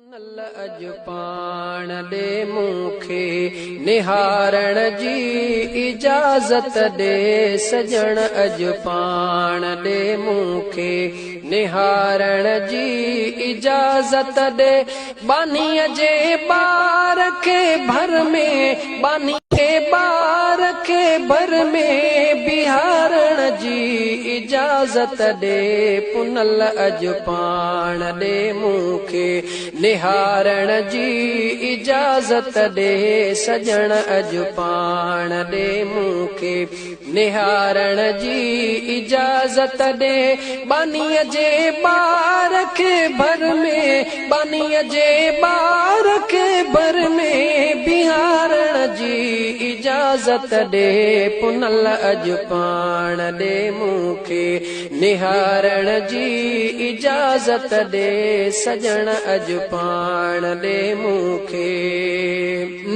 پنهل اڄ پاڻ ڏي مون کي نهارڻ جي اجازت ڏي سڄڻ اڄ پاڻ ڏي مون کي نهارڻ جي اجازت ڏي ٻانهيء جي ٻار کي ڀر ۾ ٻانهي کي ٻار کي ڀر ۾ بيهارڻ جي اجازت ڏي پنهل اڄ پاڻ ڏي مون کي نهارڻ جي اجازت ڏي سڄڻ اڄ پاڻ ڏي مون کي نهارڻ جي اجازت ڏي ٻانهيء جي ٻار کي ڀر ۾ ٻانهيء جي ٻار کي ڀر ۾ بيهارڻ جي اجازت ڏي پنهل اڄ پاڻ ڏي مون کي نهارڻ جي اجازت ڏي سڄڻ اڄ پاڻ ڏي مون کي.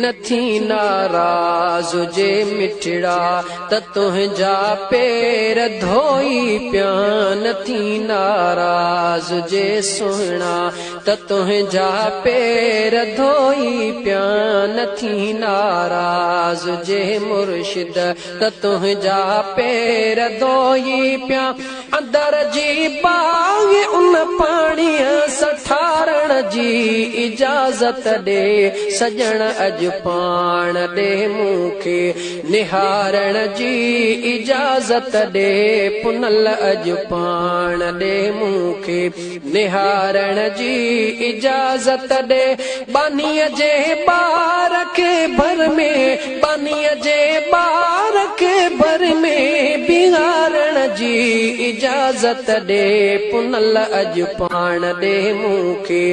نه ٿي ناراض هجي مٺڙا ته تنهنجا پير ڌوئي پيان نه ٿي ناراض هجي سهڻا ته تنهنجا پير ڌوئي پيان نه ٿي ناراض هجي مرشد ته تنهنجا پير ڌوئي پيان اندر جي باهه ان پاڻيء سان ٺارڻ جي اجازت ڏي سڄڻ اڄ پاڻ ڏي مون کي نهارڻ جي اجازت ڏي پنهل اڄ پاڻ ڏي مون کي نهارڻ جي اجازت ڏي ٻانهيء جي ٻار کي ڀر ۾ ٻانهيء جي ٻار کي ڀر ۾ بيهارڻ جي اجازت ڏي پنهل اڄ پاڻ ڏي مون کي.